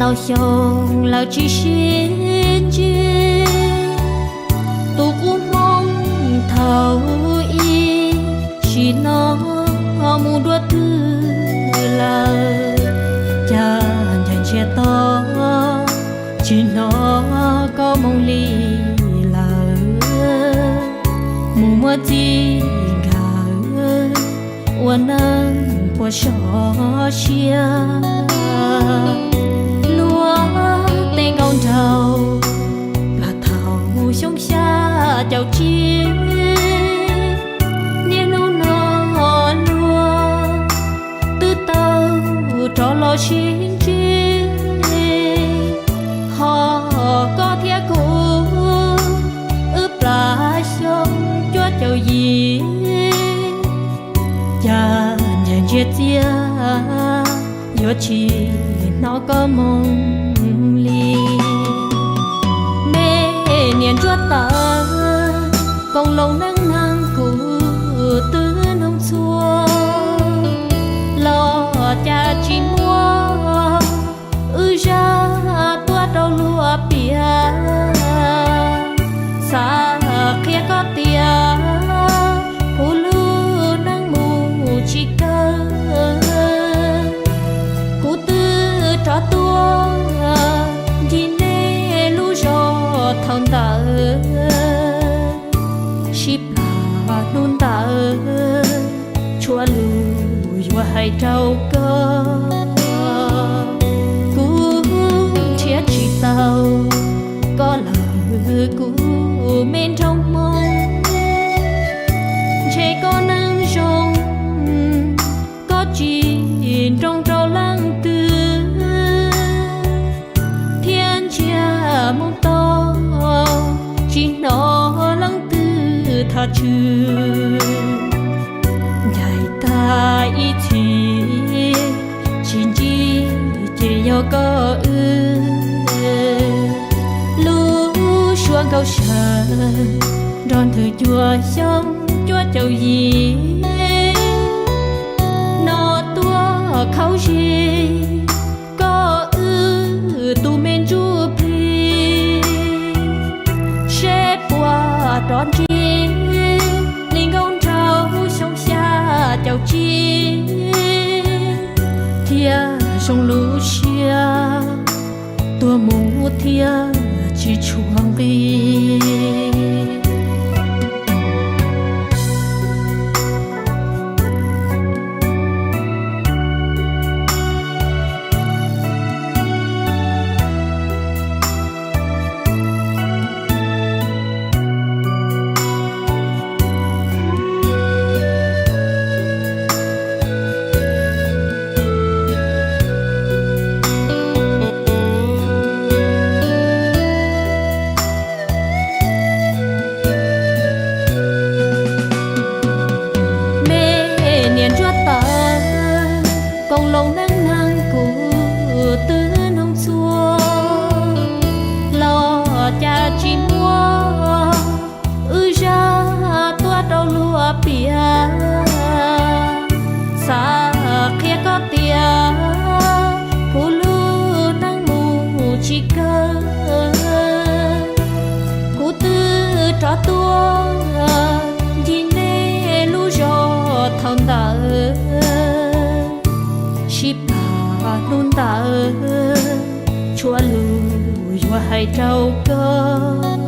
Xyoo lawm tsis sib ntsib, tus qub hmoob thaum ub, sim no mus dua twg lawm? Cas ncaim ntsia to tsis hnov koj moo li lawm. Mus muaj txij nkawm ua neej puas sov siab. Luag tej nkauj nraug plam thaum xyoo xya caum tsib, niaj hnub no luag twb tau rov los sib ntsib. Ho koj thiab kuv wb plaub xyoo cuaj caum yim, cas ncaim ntsia txiaj yuav tsis hnov koj moo li. Me niam ntsuab tawv, koom loo neej neeg kuv twb noog txhua, los cas tsis muaj wb zaj tuaj rau luag piav. Xav qhia koj tias kuv lub neej mus tsis kawg, kuv twb rov tuaj ncig nej lub zos thaum ntawd. Sib plam hnub ntawd, tshuav lus yuav hais rau koj, kuv nrhiav tsis tau koj lawm kuv me nraug Hmoob. Ntshe koj neej zoo, koj tsis nroo rau leej twg, thiab ntsiag moo to tsis hnov leej twg tham tswv. Ncaim tag ib txhis tsis ntsib ces yog koj wb, lub suab nkauj sawv nrog ntawm cuaj xyoo cuaj caum yim no tuaj khaub zig koj wb tus me ntsuj plig, seb puas rov ntsib li nkauj nraug xyoo xya caum tsib, thiaj zoo lub siab tuag mus thiaj tsis tshua nqi. Me niam ntsuab tawv, koom loo neej neeg kuv twb noog txhua, los cas tsis muaj wb zaj tuaj rau luag piav. Xav qhia koj tias kuv lub neej mus tsis kawg, kuv twb rov tuaj ncig nej lub zos thaum ntawd. Sib pab hnub ntawd, tshuav lus yuav hais rau koj,